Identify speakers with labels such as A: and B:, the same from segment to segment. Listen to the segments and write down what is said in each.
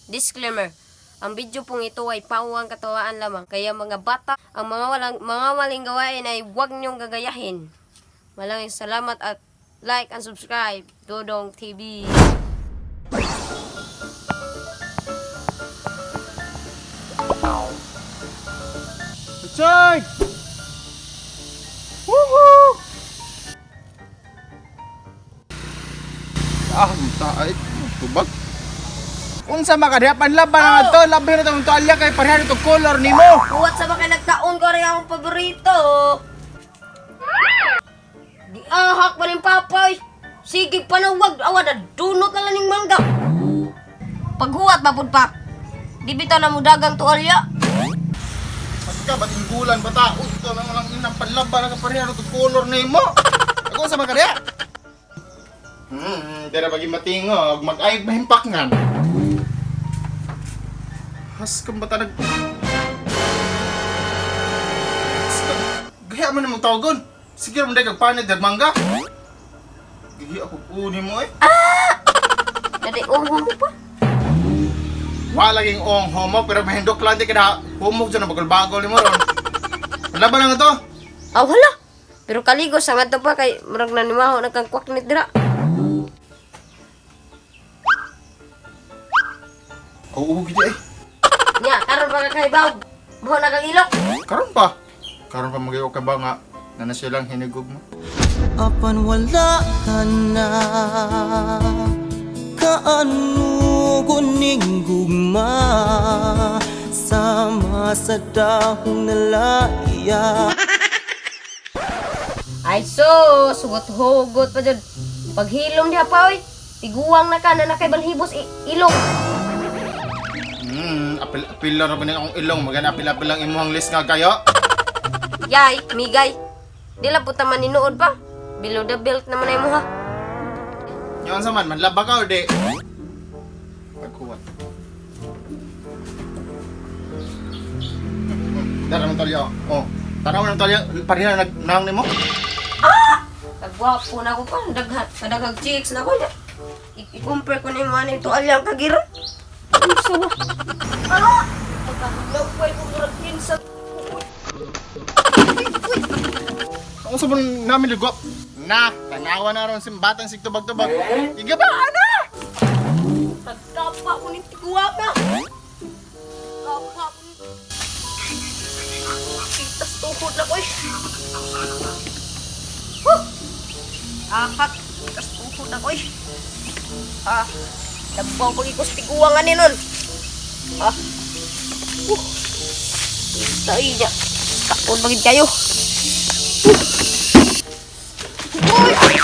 A: Disclaimer. Ang video pong ito ay pawang katawaan lamang. Kaya mga bata, ang mga walang mga maling gawain ay huwag niyong gagayahin. Maraming salamat at like and subscribe. Dodong TV.
B: Richard! Woohoo! Ah, taay. Tubag. Unsa makadiha panlaban na to, labi na tong tuwalya kay pareha nito color nimo.
A: Huwat sa mga nagtaon ko rin akong paborito. Di ahak pa rin papay. Sige panawag, awa na dunot na lang ning mangga. Paghuwat mapud pa. Di bitaw na mudagang tuwalya.
B: Pagka ba't gulan bata, uy, ito nang lang inang panlaban na pareha nito color nimo. Ako unsa makadiha? Dira bagi matingog, mag-ayog mahimpak ngan. Has kang bata nag. Gaya man namang tawagon. Sige man kag panid dag mangga. Gihi ako uni mo eh.
A: Dadi uho mo pa.
B: Wala laging ong homo pero mahindok lang di kada humok dyan ang bagol-bagol nimo ron. Laban lang ito.
A: Ah, wala. Pero kaligo sa nga pa kay murag na nimaho nagkang kwaknit dira.
B: Oo, gid eh.
A: Nya, karon pa ka kay baw. Buho na kang ilok.
B: Karon pa. Karon pa magayo ka ba nga na na silang hinigog mo.
C: Apan wala ka na, Kaano ning gugma, sama sa dahong nalaya.
A: Ay so, sugot-hugot pa jud. Paghilom diha pa oy. Tiguang na ka na nakay balhibos ilong.
B: Apil-apil lang ra ba akong ilong, magana apil-apil lang imong list nga kayo.
A: Yay, migay. Di lang puta maninuod pa. Below the belt naman ay mo ha.
B: Yon sa man, manlaba ka o di? Pagkuwan. Dara man tolyo. Oh, tanaw nang tolyo, pareha nag nang nimo.
A: Kagwapo na ako pa. Daghan, kadaghag chicks na ko niya. I-compare ko na yung mga nito alyang kagira. Ano sa ba? Ah! Pagkahulog ko ay murag kinsa.
B: Kung sa man namin ligwap. Na, tanawa na ron simbatan sig tubag-tubag. Iga ba ana?
A: Pagkapa ko ni tiguang na. Kapa ko ni. Kitas tuhod na ko eh. Huh! Ahak. Kitas tuhod na ko eh. Ah. Dabaw ko ikos tiguang ani nun. Ah. Huh. Kita iya. Kaon bagid kayo. Huh. Uy!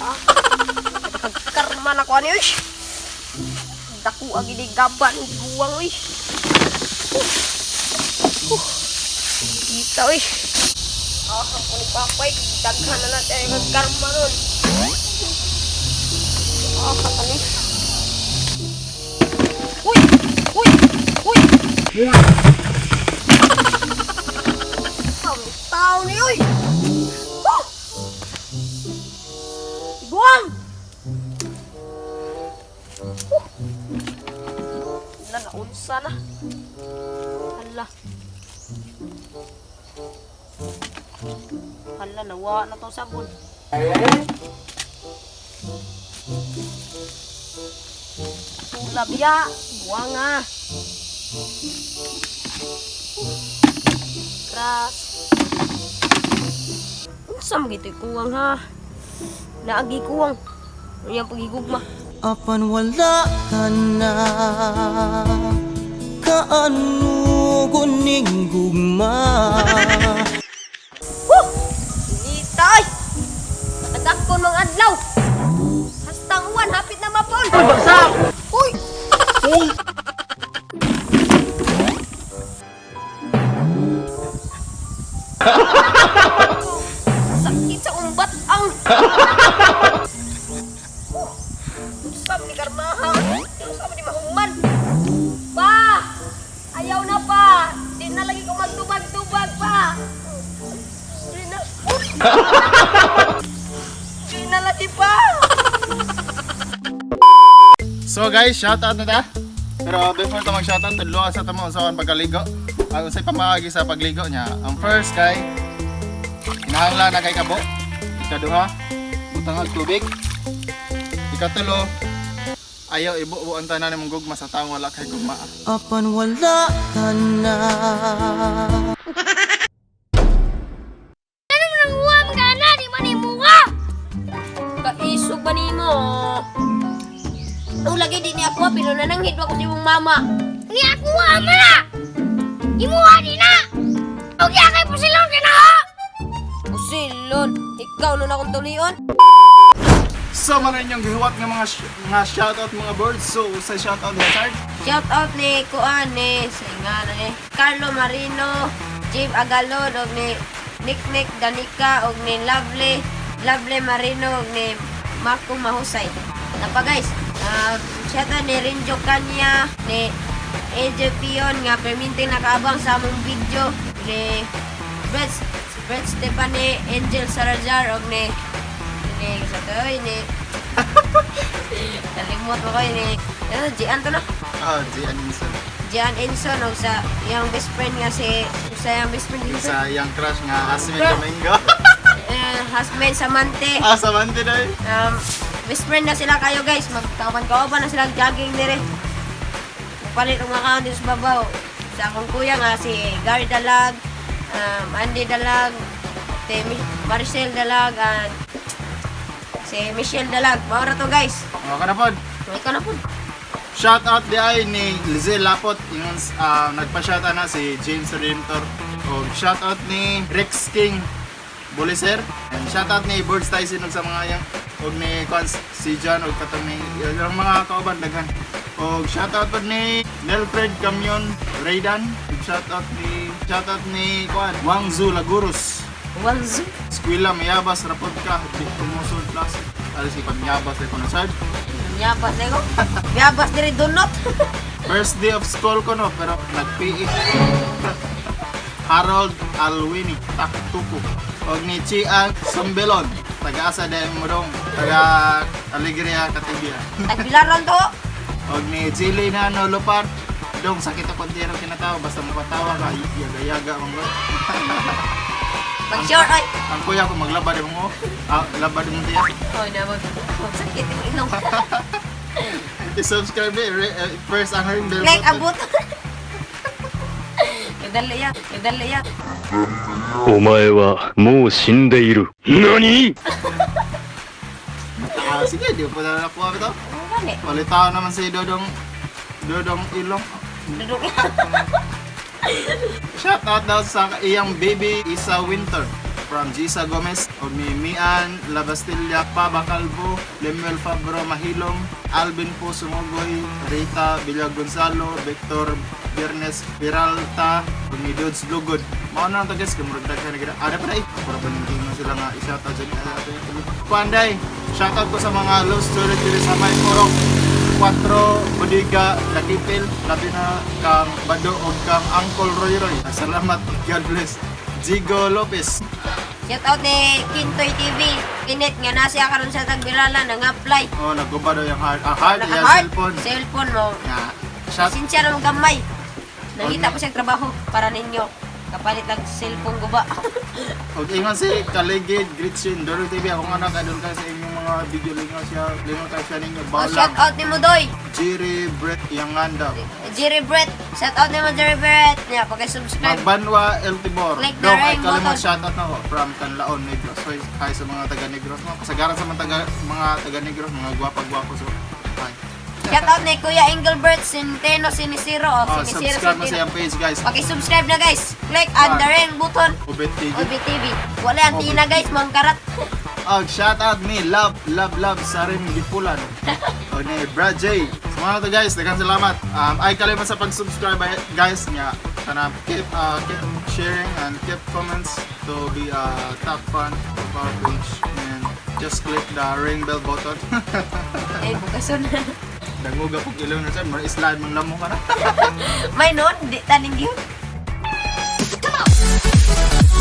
A: Ah. Karma na ko ani uy. Dako ang ginigaban ng guwang uy. Huh. Huh. Kita uy. Ah, ako ni Papay, daghan na natin ang karma nun. Ah, kani. Uy! Uy! Uy! Ang tao ni uy! Huh! Guwang! Wala na, unsa na. Hala. Hala, nawa na tong sabon. Tulab ya, buwang ah. Ras. Unsa man gito'y kuwang ha? Naagi kuwang. Ano yung pagigugma?
C: Apan wala ka na, Kaano ning gugma.
A: Woo! Initay! Matagakon mga adlaw! Hastang uwan, hapit na mapon! Uy, bagsak! Uy! Uy! Sakit sa umbat ang... Usap ni Karmaha! Usap ni Mahuman! Pa! Ayaw na pa! Di na lagi ko magtubag-tubag pa! Di na... Uy! Di na lagi pa!
B: So guys, shout out na ta. Pero before ta mag-shoutout, tudloan sa tamo unsa ang pagkaligo. Ang unsay pamaagi sa pagligo niya. Ang first kay kinahanglan na kay kabo. Ikaduha, butang og tubig. Ikatulo, ayaw ibuo ang tanan nimong gugma sa taong wala kay gugma.
C: Apan wala ka na.
D: Ano man ang uwam ka na? Di man imuha!
A: Kaisog ba nimo? Oh, lagi di niya ako pero nananghid ako sa imong mama.
D: Ni ako ama na! Imuha di na! Og yakay po silang kinaha!
A: Usilon, ikaw nun akong tulion.
B: So man inyong gihuwat nga mga nga shoutout, mga birds. So sa shoutout ni Chard.
A: Shout out ni Kuan ni sa nga ni Carlo Marino, Jim Agalon og ni Nick Nick Danica og ni Lovely Lovely Marino og ni Mako Mahusay. Napa guys, shout out ni Rinjo Kanya, ni AJ Pion nga perminting nakaabang sa among video, ni Brett Brett Stephanie, Angel Salazar og ni ni sa toy ni kalimot mo ko ni ano, Gian to na.
B: Ah, G Aninson.
A: Gian Enson og sa iyang best friend nga si sa iyang best friend
B: Yung
A: sa
B: sa iyang crush nga Asmin Domingo.
A: Husband Samante.
B: Ah, Samante day.
A: Best friend na sila kayo guys, magkawan-kawan na sila jogging dire. Palit og mga dito sa babaw. Sa akong kuya nga si Gary Dalag, Andy Dalag, si Maricel Dalag, and si Michelle Dalag. Mao ra to guys.
B: Mga ka na pod.
A: Ikaw na po.
B: Shout out di ay ni Lizelle Lapot, ingon nagpa-shout out na si James Redemptor. O shout out ni Rex King Buliser. And shout out ni Birds Tyson ug sa mga yang og ni Cons si John og katong ni yung mga kauban daghan. Og shout out pod ni Nelfred Camion Raydan. Ug shout out ni Kuan Wangzu Lagurus.
A: Wanzu.
B: Eskwela Mayabas rapod ka di Tumuson Plus. Ali si Panyabas ay kuno sad.
A: Yabas na ko. Yabas dire dunot.
B: First day of school ko no, pero nag-PE. Harold Alwini, Taktuko. Og ni Chiang Sambelon, taga-asa dahil mo dong, taga Alegria, Katibia.
A: Tagbilaran to.
B: Og ni Jilly na no Lupar, dong sakit ako kontiro kinatawa, basta mapatawa ka, yaga-yaga mong go.
A: Mag-short ay.
B: Ang kuya ko maglaba di mo, ah, laba di mo tiya.
A: Oy na mag sakit yung ilong.
B: I-subscribe eh, first ang ring bell
A: Like
B: button.
A: abot. Kadali ya, kadali ya.
E: お前はもう死んでいる。何
B: Ah, sige, di pa na nakuha ito.
A: Ano gani?
B: Palitaw naman si Dodong Dodong Ilong.
A: Dudok.
B: Shout out daw sa iyang baby Isa Winter from Gisa Gomez o ni Mian Labastilla Paba Calvo, Lemuel Fabro Mahilom, Alvin Po Sumugoy, Rita Villa Gonzalo, Victor Biernes Peralta, o ni Dudes Lugod. Mao na lang to guys, kay murag daghan na gid. Ada pa dai. Pura pa ning gingon sila nga i-shout out dyan. Panday, shout out ko sa mga love story diri sa may Purok 4 Bodega Lakipil, labi na kang Bado og kang Uncle Roy Roy. Salamat, God bless. Jigo Lopez.
A: Shout out ni Kintoy TV. Kinit nga na siya karon sa Tagbilaran nang-apply.
B: Oh, naguba daw yung heart. Ah, heart, yung
A: Naka-heart,
B: cellphone.
A: Cellphone mo.
B: Yeah. Shout,
A: Sinsya na mong gamay. Nakita ko siyang trabaho para ninyo. Kapalit ang cellphone guba.
B: og ingon si Kaligid Gretchen Doro TV akong anak idol ka sa inyong mga video lingaw siya, lingaw ka siya ninyo
A: Oh, shout
B: balang.
A: out ni Mudoy.
B: Jerry Brett Yanganda.
A: Jerry Brett. Shout out ni mo Jerry Brett. Nya, pag-subscribe.
B: Magbanwa El Tibor.
A: Click the
B: Dong ay
A: ring
B: kalimot
A: button.
B: shoutout na ko from Canlaon Negros. So, hi sa mga taga Negros. Mga kasagaran sa mga taga Negros, mga gwapa-gwapo so. Hi.
A: Shout out ni Kuya Engelbert Centeno Sinisiro. Oh,
B: Oh,
A: Sinisiro
B: subscribe mo sa
A: Centeno.
B: iyang page guys.
A: Paki-subscribe na guys. Click on the ring button.
B: Ubet TV.
A: Obi TV. Wala ang tina guys, mangkarat.
B: Oh, shout out ni Love, Love, Love Sarim Gipulan. O ni Brad J. So mga to guys, daghang salamat. Ay kalimot sa pag-subscribe ay, guys nga. Kana keep sharing and keep comments to be a top fan of our page and just click the ring bell button.
A: Eh, bukason.
B: Danguga pug ilaw na sir, mara slide man lamo ka na.
A: May noon, di taning yun.
D: Come on!